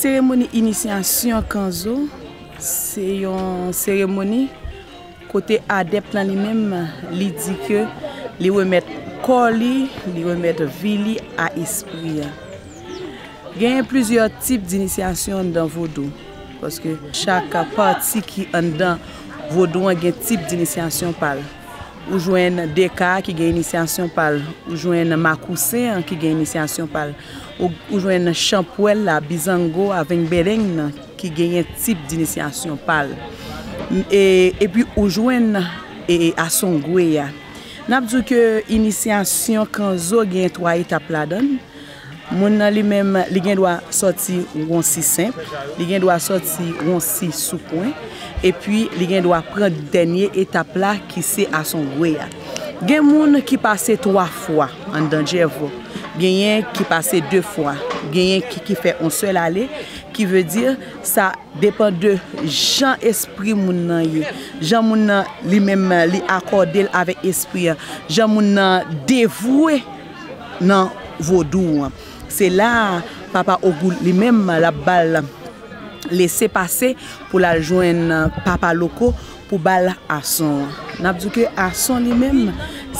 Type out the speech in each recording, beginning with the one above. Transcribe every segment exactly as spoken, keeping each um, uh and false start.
Seremoni inisyasyon Kanzo se yon seremoni kote adèp lan li menm, li di ke li remèt kò li, li remèt vi li a espri a. Genyen plizyè tip dinisyasyon anndan vodou, paske chak pati ki anndan vodou an gen tip dinisyasyon pa l. Ou jwenn deka ki gen inisyasyon pa l, ou jwenn makousen an ki gen inisyasyon pa l, ou, ou jwenn chanpwèl la, bizango, avèngbeleng nan ki genyen tip dinisyasyon pa l. E, epi ou jwenn e, e, asongwe a. N ap di w ke inisyasyon kanzo gen twa etap ladan l. Moun nan li menm, li gen dwa sòti wonsi senp, li gen dwa sòti wonsi sou pwen, epi li gen dwa pran dènye etap la ki se asongwe a. Gen moun ki pase twa fwa anndan djèvò, genyen ki pase de fwa, genyen ki, ki fè on sèl ale, ki vle di sa depann de jan espri moun nan ye, jan moun nan li menm li akòde l avèk espri an, jan moun nan devwe nan vodou an. Se la a papa Ogou li menm l ap ba l lese pase pou l al jwenn papa loko pou ba l ason an. N ap di ke ason li menm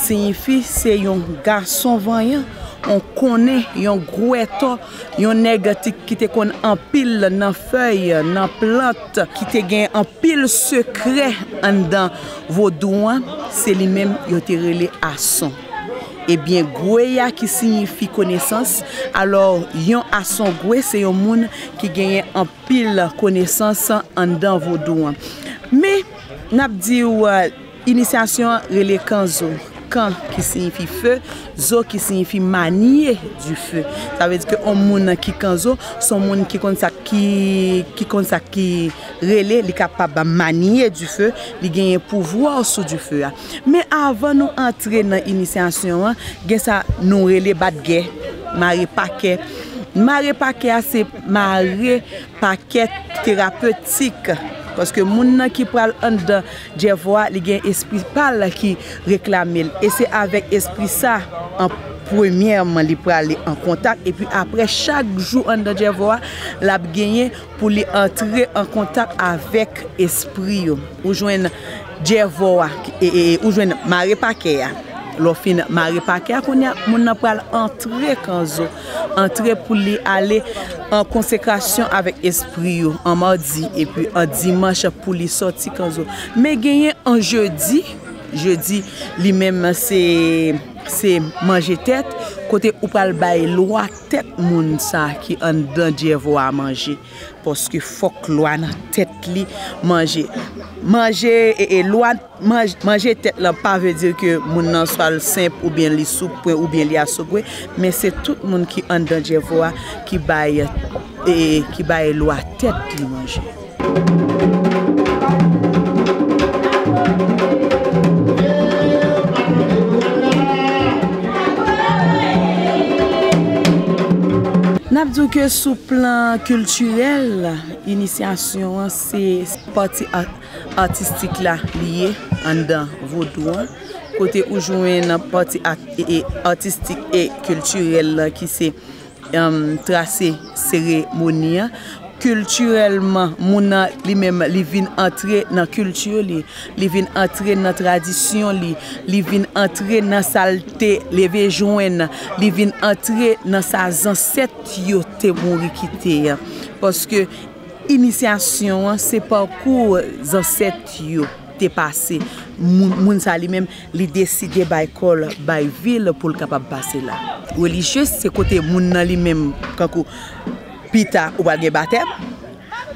siyifi se yon gason vanyan, on konnen, yon gwètò, yon nèg ti, ki te konn anpil nan fèy, nan plant, ki te gen anpil sekrè anndan vodou an, se li menm yo te rele ason. Ebyen, gwe a ki siyifi konesans, alò yon asongwe se yon moun ki genyen anpil konesans anndan vodou an. Men, n ap di w, inisyasyon an rele kanzo. Kan ki siyifi fe, zo ki siyifi maniye di fe. Sa vle di ke yon moun ki kanzo, se yon moun ki konn sa ki, ki konn sa ki rele, li kapab maniye di fe, li genyen pouvwa sou di fe a. Men avan nou antre nan inisyasyon an, gen sa nou rele bat gè, mare pakè. Mare pakè a se mare pakè terapetik. Paske moun nan ki pral anndan djèvò a, li gen espri pa l ki reklame l. E se avèk espri sa, an, Premyèman, li prale an kontak, epi apre, chak jou anndan djèvò a, l ap genyen pou li antre an kontak avèk espri yo. Ou jwenn djèvò a, e, e, e, ou jwenn mare pakè a. Lè w fin mare pakè a, kounye a, moun nan pral antre kanzo, antre pou li ale an konsekrasyon avèk espri yo, an madi, epi an dimanch pou li sòti kanzo. Men genyen an jedi, jedi, li menm se, se manje tèt, kote ou pral bay lwa tèt moun sa ki anndan djèvò a manje. Paske fòk lwa nan tèt li manje. Manje, e, e, lwa, manj-, manje tèt lan pa vle di ke moun nan swa l senp oubyen li soupwen oubyen li asogwe, men se tout moun ki anndan djèvò a ki bay, e, ki bay lwa tèt li manje. N ap di w ke sou plan kiltirèl, inisyasyon an se pati a-, atistik la li ye anndan vodou an, kote ou jwenn pati a-, e, e, atistik e kiltirèl lan ki se, em, trase seremoni an. Kiltirèlman, moun nan li menm, li vin antre nan kilti li, li vin antre nan tradisyon li, li vin antre nan sa l te leve jwenn, li vin antre nan sa zansèt yo te mouri kite an. Paske inisyasyon an, se pakou zansèt yo te pase. Moun, moun sa li menm, li deside bay kò l, bay vi l pou l kapab pase la. Relijye, se kote moun nan li menm, kankou pita, ou pral gen batèm.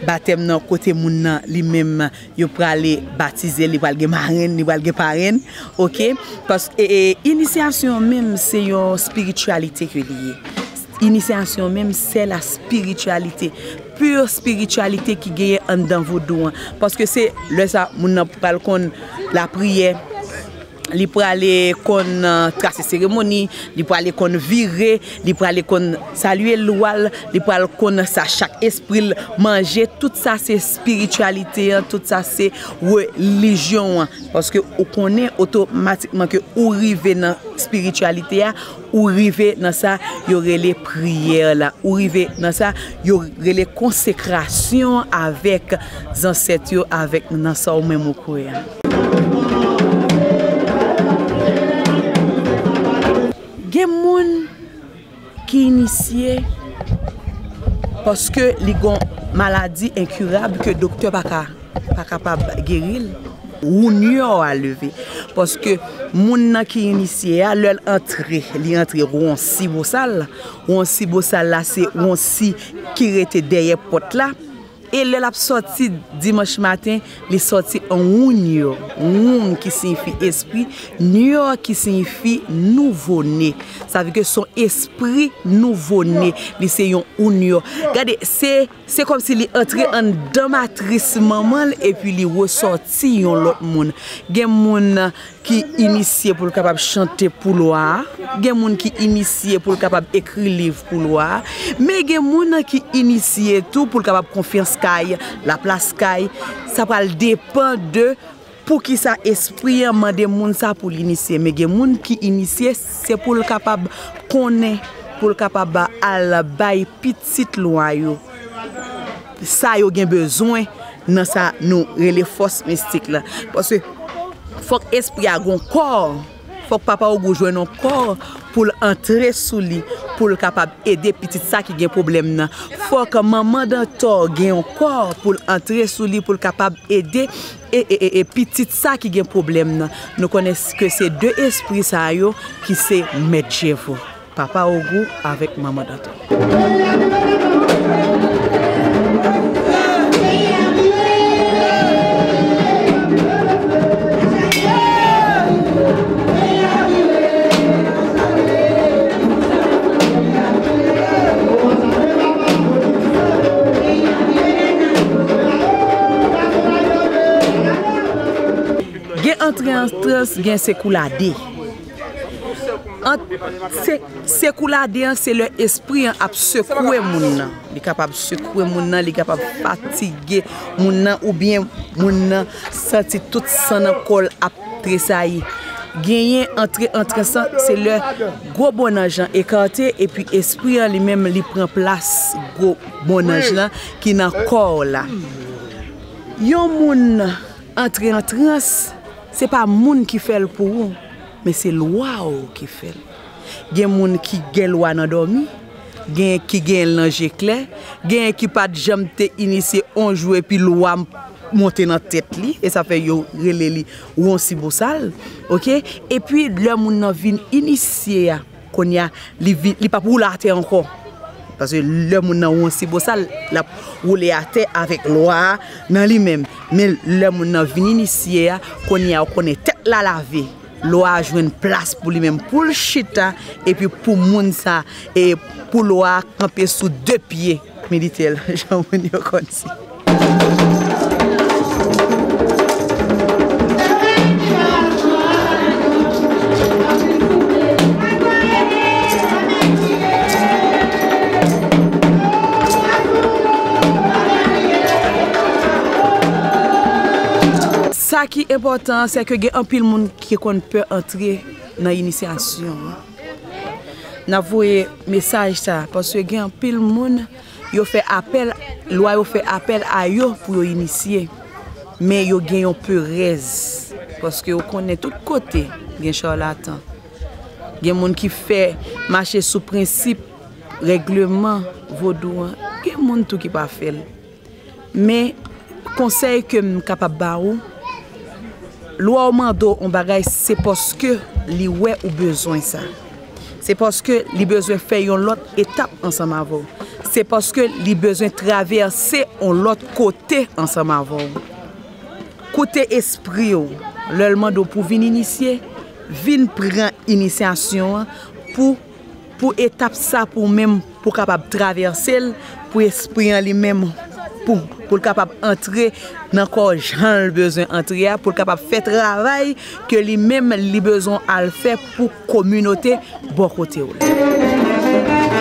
Batèm nan, kote moun nan li menm, yo prale batize, li pral gen marenn, li pral gen parenn, oke? Paske, e, e, inisyasyon menm, se yon espirityalite ke li ye. Inisyasyon menm, se la spirityalite, pure spiritualité ki genyen anndan vodou an. Paske se lè sa moun nan pral konn lapriyè, li prale konn, euh, trase seremoni, li prale konn vire, li prale konn salye lwa l, li pral konn sa chak espri l manje. Tout sa se spirityalite an, tout sa se relijyon an. Paske ou konnen otomatikman ke ou rive nan spirityalite a, ou rive nan sa yo rele priyè la. Ou rive nan sa yo rele konsekrasyon avèk zansèt yo, avèk nan sa ou menm ou kwè a. Gen moun ki inisye paske li gon maladi enkirab ke doktè pa ka, pa kapab geri l. Wounyò a leve. Paske moun nan ki inisye a, lè l antre, li antre wonsi bosal. Wonsi bosal la, se wonsi ki rete dèyè pòt la. E lè l ap sòti dimanch maten, li sòti an wounyò. Woun ki siyifi espri, nyò ki siyifi nouvo ne. Sa vle ke se yon espri nouvo ne. Li se yon wounyò. Gade, se Se kòmsi li antre anndan matris manman l epi li resòti yon lòt moun. Gen moun ki inisye pou l kapab chante pou lwa a. Gen moun ki inisye pou l kapab ekri liv pou lwa a. Men gen moun ki inisye tou pou l kapab konfyans kay, laplas kay. Sa pral depann de poukisa espri an mande moun sa pou l inisye. Men gen moun ki inisye, se pou l kapab konnen, pou l kapab al bay pitit lwa yo sa yo gen bezwen nan sa nou rele fòs mistik la. Paske fòk espri a gon kò, fòk Papa Ogou jwenn yon kò pou l antre sou li, pou l kapab ede pitit sa ki gen pwoblèm nan. Fòk manman Dantò gen yon kò pou l antre sou li, pou l kapab ede e, e, e, e pitit sa ki gen pwoblèm nan. Nou konnen ke se de espri sa yo ki se mèt jèvò. Papa Ogou avèk manman Dantò. Gen antre an trans, gen sekoulade. Ant, se, sekoulade an, se lè espri an ap sekwe moun nan. Li kapab sekwe moun nan, li kapab fatige moun nan, oubyen moun nan santi tout san nan kò l ap tresayi. Genyen antre an trans lan, se lè gwo bonnanj lan ekate, epi espri an li menm li pran plas gwo bonnanj lan ki nan kò w la. Yon moun antre an trans, se pa moun ki fè l pou ou, men se lwa w ki fè l. Gen moun ki gen lwa nan dòmi, gen ki gen l nan je klè, gen ki pa t janm te inisye on jou epi lwa monte nan tèt li, e sa fè yo rele li Wonsi Bosal, oke? Epi lè moun nan vin inisye a, kounye a, li, vi- li p ap woule atè ankò. Paske lè moun nan Wonsi Bosal, l ap woule atè avèk lwa a nan li menm. Men lè moun nan vin inisye a, kounye a, ou konnen tèt la lave. Lwa a jwenn plas pou li menm, pou l chita, epi pou moun sa, e pou lwa a kanpe sou de pye militè l, jan moun yo konn di. Sa ki enpòtan, se ke gen anpil moun ki konn pè antre nan inisyasyon an. N ap voye mesaj sa, paske gen anpil moun, yo fè apèl, lwa yo fè apèl a yo pou yo inisye. Men yo gen yon perèz, paske yo konnen tout kote gen charlatan. Gen moun ki fè mache sou prensip, règleman vodou an. Gen moun tou ki pa fè l. Men, konsèy ke m kapab ba ou, lwa w mande w yon bagay, se paske li wè ou bezwen sa. Se paske li bezwen fè yon lòt etap ansanm avè w. Se paske li bezwen travèse yon lòt kote ansanm avè w. Koute espri w. Lè l mande w pou vin inisye, vin pran inisyasyon an pou, pou etap sa pou w menm, pou w kapab travèse l, pou espri an li menm, pou, pou l kapab antre nan kò w jan l bezwen antre a, pou l kapab fè travay ke li menm li bezwen al fè pou kominote bò kote w la.